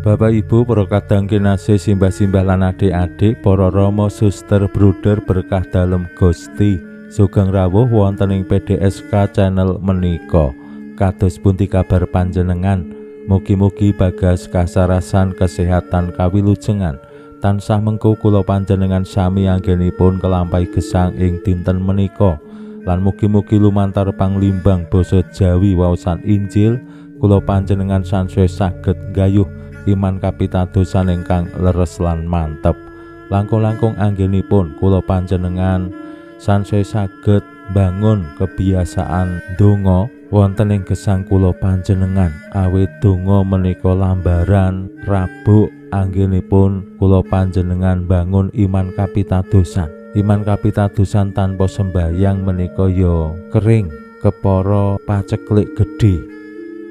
Bapak Ibu, para kadang kinasih, simbah-simbah lan adik-adik, para rama, suster, bruder berkah dalem Gusti, sugeng rawuh wonten ing PDSK channel menika. Kados pundi kabar panjenengan? Mugi-mugi bagas kasarasan kesehatan kawilujengan. Tansah mengko kula panjenengan sami anggenipun kelampahi gesang ing dinten menika. Lan mugi-mugi lumantar panglimbang basa Jawi waosan Injil kula panjenengan sansaya saged nggayuh iman kapitadosan ingkang leres lan mantep. Langkung-langkung anggenipun kula panjenengan sansaya saged bangun kebiasaan donga wonten ing gesang kula panjenengan. Awit donga menika lambaran rabuk anggenipun kula panjenengan bangun iman kapitadosan. Iman kapitadosan tanpa sembayang menika ya kering kepara paceklik gedhe.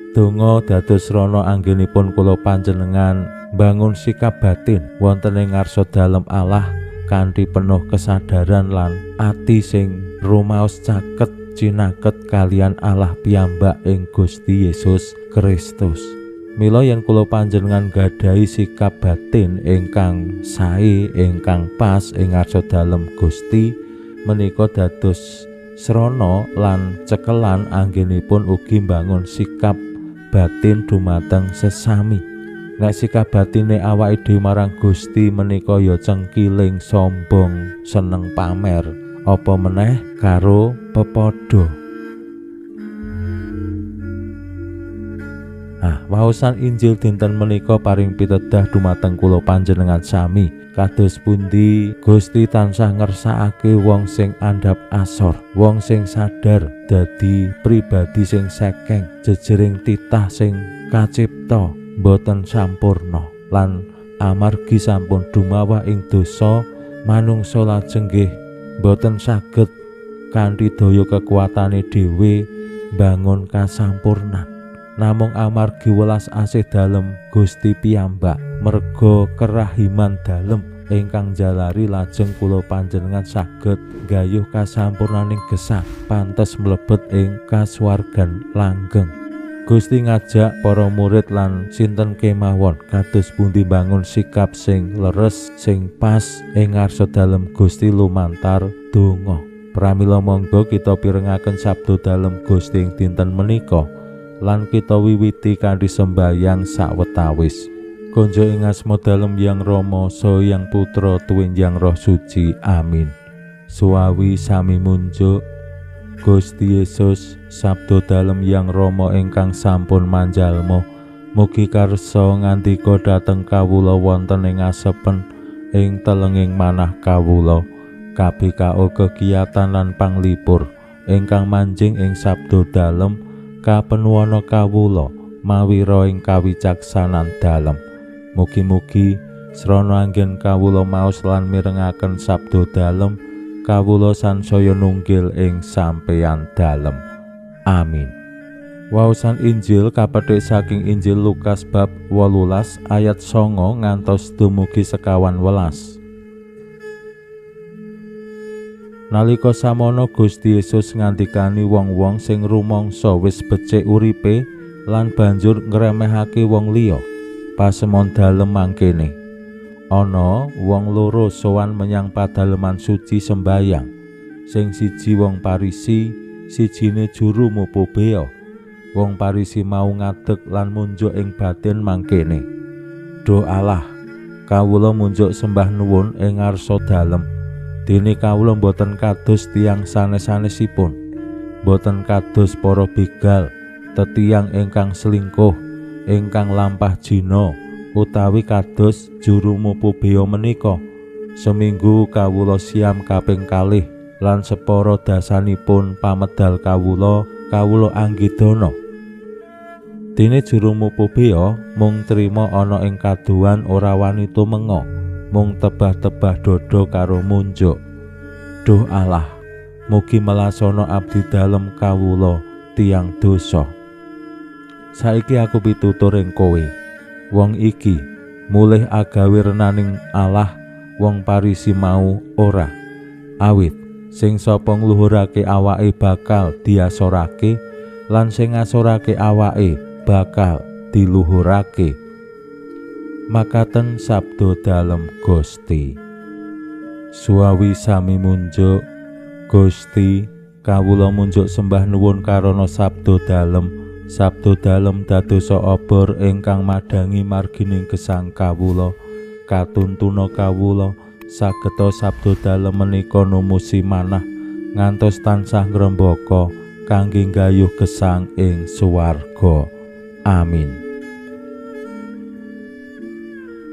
Donga dados srana anggenipun kula panjenengan bangun sikap batin wonten ing ngarsa dalem Allah kanthi penuh kesadaran lan ati sing rumaos caket cinaket kalian Allah piyambak ing Gusti Yesus Kristus. Mila yen kula panjenengan gadhahi sikap batin ingkang sae, ingkang pas ing ngarsa dalem Gusti menika dados srana lan cekelan anggenipun ugi mbangun sikap batin dumateng sesami. Nek sikap batine awake dhewe marang Gusti menika ya cengkiling, sombong, seneng pamer, apa meneh karo pepadha. Ah, waosan Injil dinten menika paring pitedah dumateng kula panjenengan sami. Kados pundi Gusti tansah ngersakake wong sing andhap asor, wong sing sadar dadi pribadi sing sekeng, jejering titah sing kacipta boten sampurna, lan amargi sampun dumawah ing dosa, manungsa lajeng nggih boten saged kanthi daya kekuatane dhewe mbangun kasampurnan. Namung amargi welas asih dalem Gusti piyambak, merga kerahiman dalem ingkang jalari lajeng kula panjenengan saged gayuh kasampurnaning gesang, pantes mlebet ing kasuwargan langgeng. Gusti ngajak para murid lan sinten kemawon kados pundi bangun sikap sing leres, sing pas ing ngarsa dalem Gusti lumantar donga. Pramila monggo kita pirengaken sabda dalem Gusti ing dinten menika lan kita wiwiti kanthi sembayang sawetawis. Konjo ing asma dalem Yang Rama, saha Yang Putra tuwin Yang Roh Suci. Amin. Suwawi sami munjuk Gusti Yesus, sabda dalem Yang Rama ingkang sampun manjalma, mugi karsa ngandika dhateng kawula wonten ing asepen ing telenging manah kawula. KBKO kegiatan lan panglipur ingkang manjing ing sabda dalem kapenuwana kawula mawira ing kawicaksanan dalem. Mugi-mugi srana anggen kawula maos lan mirengaken sabda dalem, kawula sansaya nunggil ing sampeyan dalem. Amin. Waosan Injil kapethik saking Injil Lukas bab 18 ayat 9 ngantos dumugi 21. Nalika samono Gusti Yesus ngandikani wong-wong sing rumangsa wis becik uripe lan banjur ngremehake wong liya. Pasemon dalem mangkene, ana wong loro sowan menyang padaleman suci sembayang. Sing siji wong Parisi, sijine juru mupu bea. Wong Parisi mau ngadeg lan munjuk ing batin mangkene, "Duh Allah, kawula munjuk sembah nuwun ing ngarsa dalem. Dene kawula mboten kados tiyang sanes-sanesipun, mboten kados para begal, tetiyang ingkang selingkuh, ingkang lampah jina, utawi kados juru mupu bea menika. Seminggu kawula siam kaping kalih lan separa dasanipun pamedal kawula, kawula anggidana." Dene juru mupu bea mung trima ana ing kaduhan ora wani tumenga. mung tebah-tebah dodo karo munjuk. Duh Allah, mugi melasana abdi dalem kawula tiyang dosa. Saiki aku pitutur ing kowe, wong iki mulih agawe renaning Allah, wong Parisi mau ora. Awit sing sapa ngluhurake awake bakal diasorake, lan sing ngasorake awake bakal diluhurake. Makaten sabda dalem Gusti. Suwawi sami munjuk, Gusti, kawula munjuk sembah nuwun karana sabda dalem. Sabda dalem dadosa obor ingkang madhangi margining gesang kawula, katuntuna kawula sageta sabda dalem menika numusi manah ngantos tansah ngrembaka kangge nggayuh gesang ing swarga. Amin.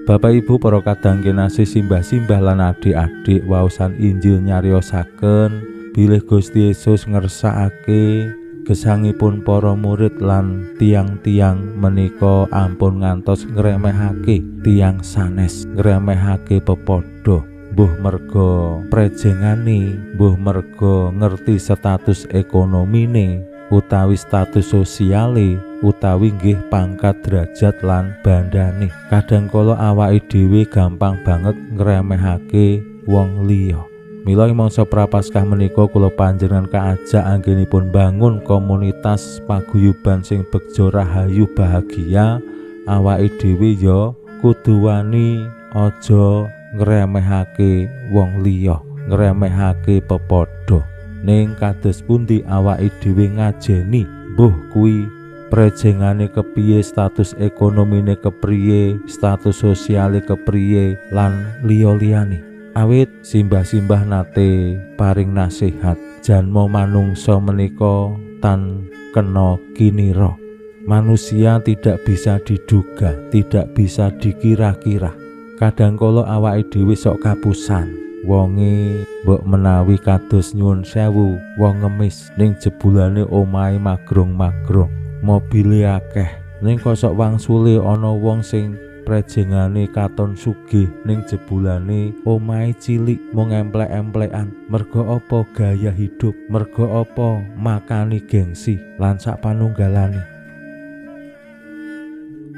Bapak Ibu para kadang kinasih, simbah-simbah lan adik-adik, waosan Injil nyariosaken bilih Gusti Yesus ngersakake gesangipun para murid lan tiang-tiang menika ampun ngantos ngremehake tiang sanes, ngremehake pepadha, mbuh merga prejengane, mbuh merga ngerti status ekonomine utawi status sosiale utawi nggih pangkat derajat lan bandane. Kadang kala awake dhewe gampang banget ngremehake wong liya. Mila ing mangsa Prapaskah menika kula panjenengan kaajak anggenipun bangun komunitas paguyuban sing begja rahayu bahagia. Awake dhewe ya kudu wani aja ngremehake wong liya, ngremehake pepadha. Ning kados pundi awake dhewe ngajeni, mbuh kuwi prejengane kepiye, status ekonomine kepriye, status sosiale kepriye lan liya-liyane. Awit simbah-simbah nate paring nasihat, janma manungsa menika tan kena kinira. Manusia tidak bisa diduga, tidak bisa dikira-kira. Kadang kala awake dhewe sok kapusan, wonge mbok menawi kados nyuwun sewu wong ngemis, ning jebulane omahe magrong-magrong, mobile akeh, ning kosok wangsule ana wong sing prejengane katon sugih, ning jebulane omahe cilik mung emplek-emplekan. Merga apa gaya hidup, merga apa makani gengsi lan sak panunggalane.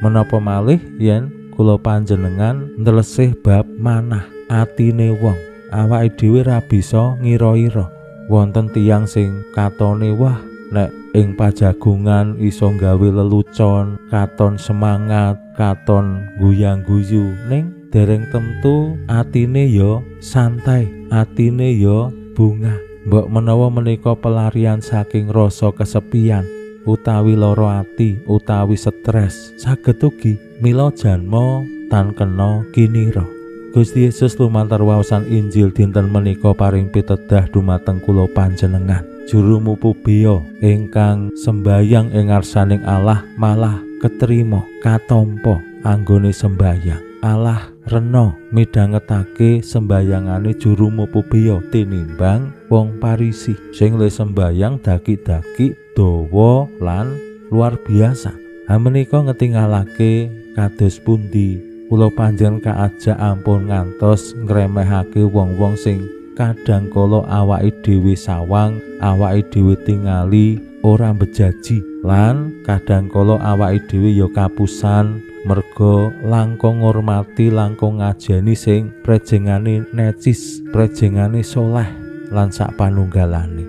Menapa malih yen kula panjenengan ndelesih bab manah atine wong, awake dhewe ra bisa ngira-ira. Wonten tiyang sing katone wah nek ing pajagongan iso gawe lelucon, katon semangat, katon guyang-guyu, ning dereng tentu atine ya santai, atine ya bungah. Mbok menawa menika pelarian saking rasa kesepian utawi lara ati utawi stres, saged ugi. Mila janma tan kena kinira. Gusti Yesus lumantar waosan Injil dinten menika paring pitedah dumateng kula panjenengan. Juru mupu beya ingkang sembayang ing ngarsaning Allah malah ketrima katampa anggone sembayang. Allah rena midhangetake sembayangane juru mupu beya tinimbang wong Parisi sing le sembayang daki-daki dawa lan luar biasa. Ha menika ngetingalake kados pundi kula panjenengan kaajak ampun ngantos ngremehake wong-wong sing kadang kala awake dhewe sawang, awake dhewe tingali ora bejaji, lan kadang kala awake dhewe ya kapusan merga langkung ngurmati, langkung ngajeni sing prejengane necis, prejengane soleh lan sak panunggalane.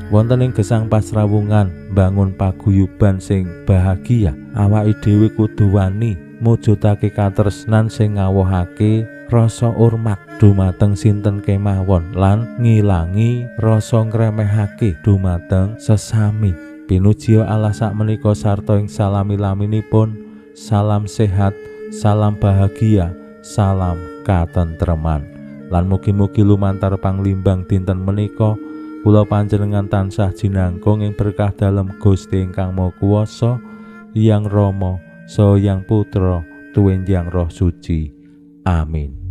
Wonten ing gesang pasrawungan bangun paguyuban sing bahagia, awake dhewe kudu wani mujudake katresnan sing ngawohake rasa hormat dumateng sinten kemawon lan ngilangi rasa ngremehake dumateng sesami. Pinuji Allah sakmenika sarta ing salami-laminipun, salam sehat, salam bahagia, salam katentreman. Lan mugi-mugi lumantar panglimbang dinten menika kula panjenengan tansah jinangkung ing berkah dalem Gusti ingkang Maha Kuwasa, Hyang Rama, Saha Hyang Putra, tuwin Hyang Roh Suci. Amin.